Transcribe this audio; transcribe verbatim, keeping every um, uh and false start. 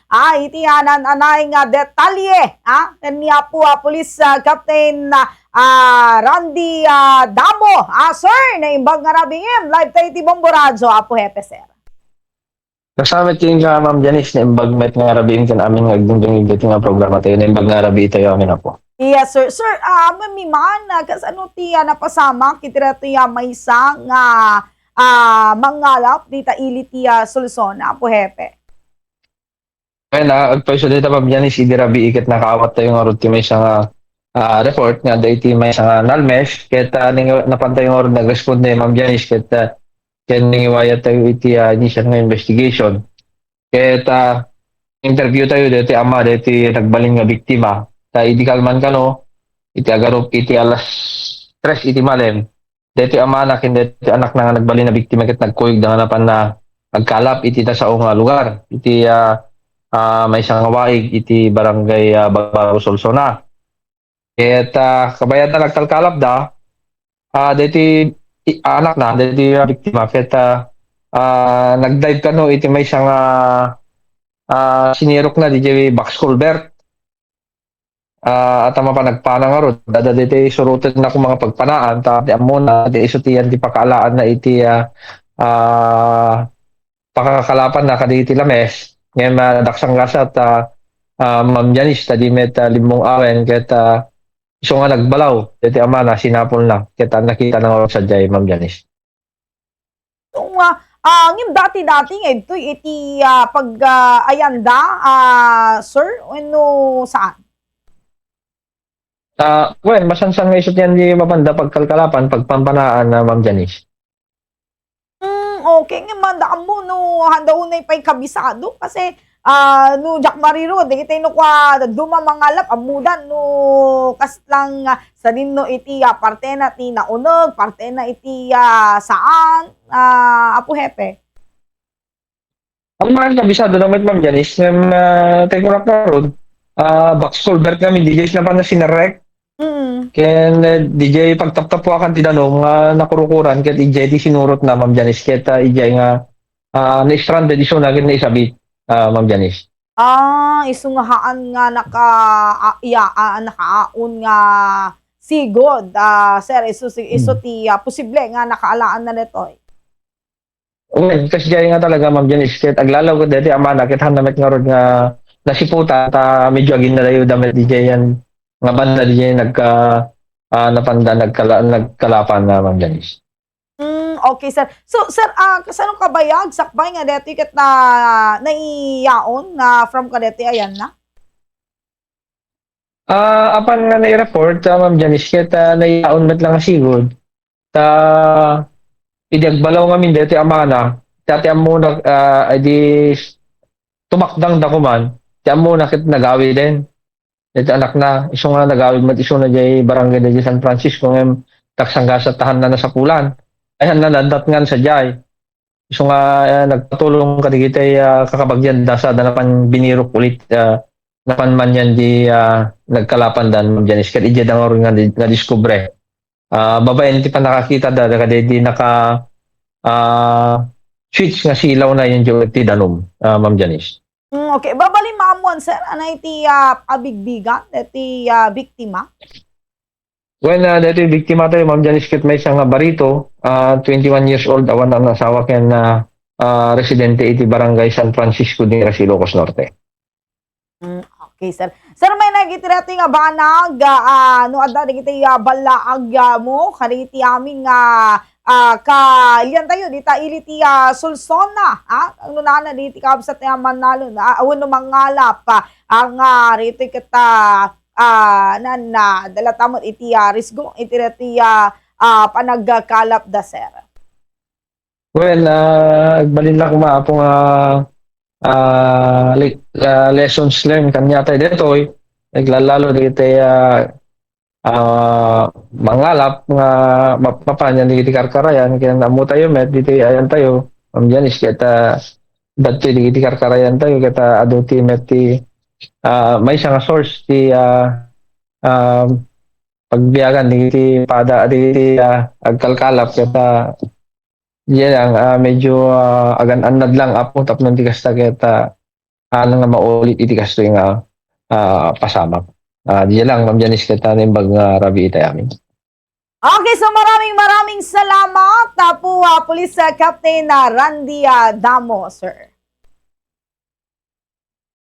ah, iti anan-anay nga detalye, ah, ken ni Apo, ah, Police, ah, Captain, ah, ah, Randy, ah, Damo. Ah, sir, naimbag nga rabiim, live tayo iti Bombo Radyo, Apo Hepe, sir. Kasama ti nga, Ma'am Janice, naimbag met nga rabiim ken amin nga agdingdingig iti nga programa tayo, naimbag nga rabii tayo amin, Apo. Yes, sir. Sir, ah, mamiman, ah, kasano ti, ah, napasamak iti daytoy, ah, maysa nga, ah, mangalap dita ili ti, ah, Solsona, Apo Hepe? Wen, ah, agpayso dayta, Ma'am Janice, idi rabii ket nakaawat tayo ngarud ti maysa nga, ah, report nga daydi maysa nga nalmes, ket, ah, ning-, napan tayo ngarud nag-respond, Ma'am Janice, ket, ah, ken nangiwayat tayo iti, ah, initial nga investigation. Ket, ah, interview tayo daydi ama, daydi nagbalin nga biktima. Ta idi kalman kano, iti agarup iti alas tres iti malem, daytoy amana ken daytoy anakna nga nagbalin a biktima ket nagkuyogda nga napanna agkalap iti da sao nga lugar, iti, ah, ah, maysa nga waig iti barangay, ah, Bagbaro, Solsona. Ket, ah, kabayatna nagkalkalapda, ah, daytoy i-, anakna, daytoy, ah, biktima ket, ah, ah, nagdive kano iti maysa nga, ah, sinirokna didiay box culvert. Ah, at ang mapanagpana ngarud, adda daytoy surotenna koma nga pagpanaan, ta ti ammona, ti isu ti yan ti pakaalaanna iti, ah, ah, pakakalapanna kadagiti lames. Ngem, ah, daksanggasat, ah, ah, Ma'am Janice, ta di met, ah, limmong awen, ket, ah, isu nga nagbalaw, daytoy amana, sinapulna, ket, ah, nakitana ngarud sadiay, Ma'am Janice. So, ah, ah, ngem dati-dati nga idtoy iti, ah, pag, ah, ayanda, ah, sir, wenno saan? Ah, well, masansan nga isu ti yan di mapanda pagkalkalapan, pagpampanaan na, Ma'am Janice. Hmm, okay. Ngem, manda ammo no, handa unay pay kabisado kasi, ah, no, diak mariro, dagiti no kua, duma mangalap, ammodan no, kas lang, ah, sadin no iti, ah, parte na ti nauneg, parte na iti, ah, saan, ah, Apo Hepe? Ang mga kabisado na met, Ma'am Janice, ngem, ah, tay kunak ngarud, ah, box culvert kami, di jay napan na sinerrek. Mm. Ken, eh, di jay pagtaptapuakan ti danum nga nakurukuran, ket ijay ti sinurot na, Ma'am Janice, ket, ah, ijay nga, ah, na-stranded isuna ket naisabit, ah, Ma'am Janice. Ah, isu nga haan nga naka-, ah, iya, ah, nakaaon nga sigud, ah, sir, isu si-, isu Hmm. ti, ah, posible nga nakaalaanna daytoy. Well, kasdiay nga talaga, Ma'am Janice, ket aglalaw ket daytoy amana, ket hanna met ngarud nga nasiputan, ta medyo aginnadayuda met didiay yan nga banda didiay nagka-, ah, napanda nagkala-, nagkalapan na, Ma'am Janice. Mm, okay, sir. So, sir, ah, kasano kabayag sakbay nga daytoy ket na, naiyaon na from kadaytoy ayanna? Ah, apan nga nai-report, ah, Ma'am Janice, ket, ah, naiyaon met lang a sigud. Ta, idi agbalaw ngamin daytoy amana, ta ti ammona, ah, idi tumakdang da kuman, ti ammona ket nagawiden. Daytoy anakna, isu nga nagawid met isuna jay barangay da jay San Francisco, ngem daksanggasat ta hanna nasapulan. Ay, hanna nadatngan sadiay. Isu nga, ah, nagpatulong kadagiti, ah, kakabagian da sa da napan binirok ulit, ah, napan man yan di, ah, nagkalapan dan, Ma'am Janice, ket idiay da ngarud nga di-, nga diskubre. Ah, babaen ti pannakakita da, da kadi di naka, ah, switch nga silaw na yan di ti danum, ah, Ma'am Janice. Mm, okay. Babalin maammuan, sir, anay ti, ah, abigbigan, ti, ah, biktima? Well, ah, daytoy biktima tayo, Ma'am Janice, ket maysa nga barito, ah, twenty-one years old, awan a asawa ken, ah, ah, residente iti Barangay San Francisco, Dingras, Ilocos Norte. Mm, okay, sir. Sir, may nagitira ti nga banag, ah, ah, no adda dagiti, ah, ballaag, ah, mo, kadagiti amin nga, ah, kailian tayo, dita ili ti, ah, Solsona, ah, ang nunana diti kabsat nga manalo, ah, wenno mangalap, ah, ang, ah, rito ket, ah, ah, nan, ah, dalata met iti, ah, risgo, iti, iti, ah, ah, panagkalap da, sir. Well, ah, agbalin la koma, Apo, nga, ah, le-, ah, lessons learned kaniatayo daytoy, naglalalo dagiti, ah, ah, mangalap nga map-, mapan yan dagiti karkarayan, ken ammo tayo met, dagiti ayan tayo, Ma'am Janice, ket, ah, dagiti dagiti karkarayan tayo, ket, ah, adu ti met ti, ah, maysa nga source ti, ah, ah, pagbiagan dagiti pada, dagiti, ah, agkalkalap, ket, ah, Diay lang, ah, medyo, ah, agan-annad lang, Apo, tapno di kasta ket, ah, haan nga maulit iti kastoy nga, ah, pasamak. Ah, diay lang, Ma'am Janice, ket naimbag nga rabii iti amin. Okay, so maraming maraming salamat ah, po, ah, Police ah, Captain ah, Randy ah, Damo, sir.